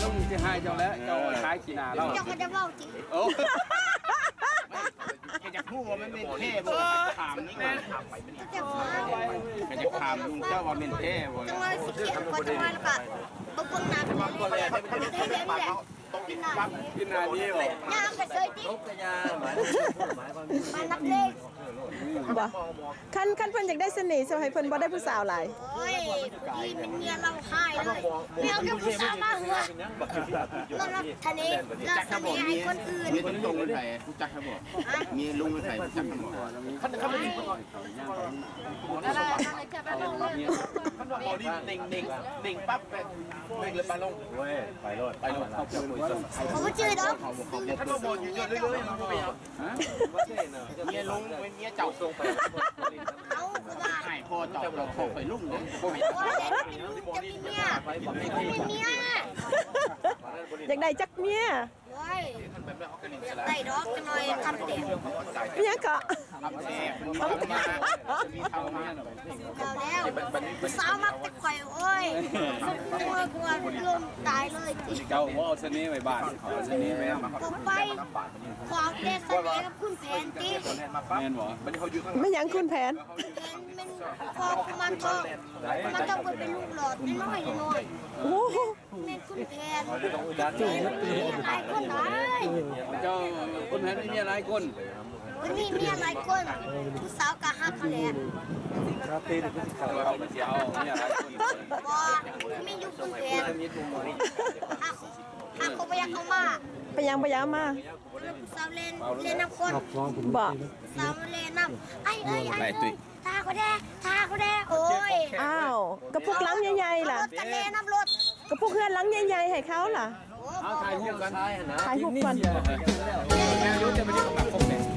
ລຸງຊິໃຫ້ເຈົ້າແລ້ວ ເຈົ້າຂາຍຂີ້ໜ້າລາວ ເຈົ້າກໍຈະເວົ້າຈິ ໂອ້ ກໍຢາກຮູ້ວ່າມັນແມ່ນແທ້ບໍ່ ຖາມນີ້ ເຈົ້າ ກໍຢາກຖາມລຸງເຈົ້າວ່າແມ່ນແທ້ບໍ່ ຈັກໜ້ອຍຊິຂຽນກ່ອນ ຈັກໜ້ອຍແລ້ວກໍບໍ່ເບິ່ງໜ້າກັນເລີຍ ໄດ້ແລ້ວນີ້ແຫຼະ ກິນໜ້ານີ້ບໍ່ ຍ່າງໄປເຊີຍຕິ ມານັບເລກ ບໍ່ ຄັນ ຄັນເພິ່ນຢາກໄດ້ສະເໜ່ ຊິໃຫ້ເພິ່ນບໍ່ໄດ້ຜູ້ສາວຫຼາຍ ໂອ້ຍ ອີ່ແມ່ນເມຍລາວຮ້າຍເລີຍ ແມ່ນເອົາແຕ່ຜູ້ສາວມາເຮືອນ ລະລັກສະເໜ່ ລະລັກສະເໜ່ໃຫ້ຄົນອື່ນ ເມຍຕົງໆ ເປັນໃຜ ຮູ້ຈັກບໍ່ ເມຍລຸງເປັນໃຜ ຮູ້ຈັກບໍ່ ຄັນ ຄັນ ຄັນວ່າບໍ່ໄດ້ເໜັງ ເໜັງ ເໜັງປັບ ແມ່ນເລີຍປະລົງ ໂອ້ຍ ໄປໂລດ ໄປໂລດ ເຂົາບໍ່ຈື່ດອກ ຄັນວ່າບໍ່ຢູ່ເດີ ເລີຍ ເລີຍ ເລີຍ ເມຍລຸງເປັນເມຍເຈົ້າ ເອົາ ຄືວ່າໃຫ້ພໍ່ເຈົ້າເຈົ້າຂໍໄປລຸງເດ້ ບໍ່ແມ່ນ ເຈົ້າມີເມຍ ເຈົ້າມີເມຍ ຢາກໄດ້ຈັກເມຍ ໂອ້ຍ ຢາກໄດ້ດອກ ຈັກໜ້ອຍທຳແຕກ ອີ່ຫຍັງເກາະ ທຳແຕກ ທຳແຕກ ເອົາແລ້ວ ຜູ້ສາວມັກແຕ່ຂ້ອຍ ໂອ້ຍ ໂອ້ຍ ກວນລົມຕາຍເລີຍ ເຈົ້າບໍ່ເອົາສະເໜ່ໄວ້ບ້ານ ເອົາສະເໜ່ໄວ້ນຳ ບໍ່ໄປ ຂໍແຕ່ສະເໜ່ກັບຄຸນແຜນຕິ ແມ່ນບໍ່ ແມ່ນຫຍັງຄຸນແຜນ ແມ່ນພໍ່ກຸມານທອງ ກຸມານທອງເພິ່ນເປັນລູກຫຼອດນ້ອຍໆ ໂອ້ ແມ່ນຄຸນແຜນ ມີເມຍຫຼາຍຄົນຫຼາຍ ເຈົ້າ ຄຸນແຜນມີເມຍຫຼາຍຄົນ ເພິ່ນມີເມຍຫຼາຍຄົນ ຜູ້ສາວກໍຮັກເຂົາແຫຼະ ເຈົ້າກໍຊິເອົາເມຍຫຼາຍຄົນ ບໍ່ ຄືມີຢູ່ຄຸນແຜນ ຫາ ຫາຄົນບໍ່ຢາກເອົາມາ ເປັນຫຍັງບໍ່ຢາກເອົາມາ ຜູ້ສາວແລ່ນ ແລ່ນນຳຄົນ ບໍ່ ສາວແລ່ນນຳ ໄອ້ເອີຍ ໄອ້ເອີຍ ຖ້າຂ້ອຍແດ່ ຖ້າຂ້ອຍແດ່ ໂອ້ຍ ອ້າວ ກະປຸກຫຼັງໃຫຍ່ໆລະ ລົດກະແລ່ນຳລົດ ກະປຸກເຮືອນຫຼັງໃຫຍ່ໆໃຫ້ເຂົາລະ ເອົາຖ່າຍຮູບກັນ ຖ່າຍຮູບກ່ອນ ແມ່ນຢູ່ ຈະໄປເຮັດກັບຄົນແມ່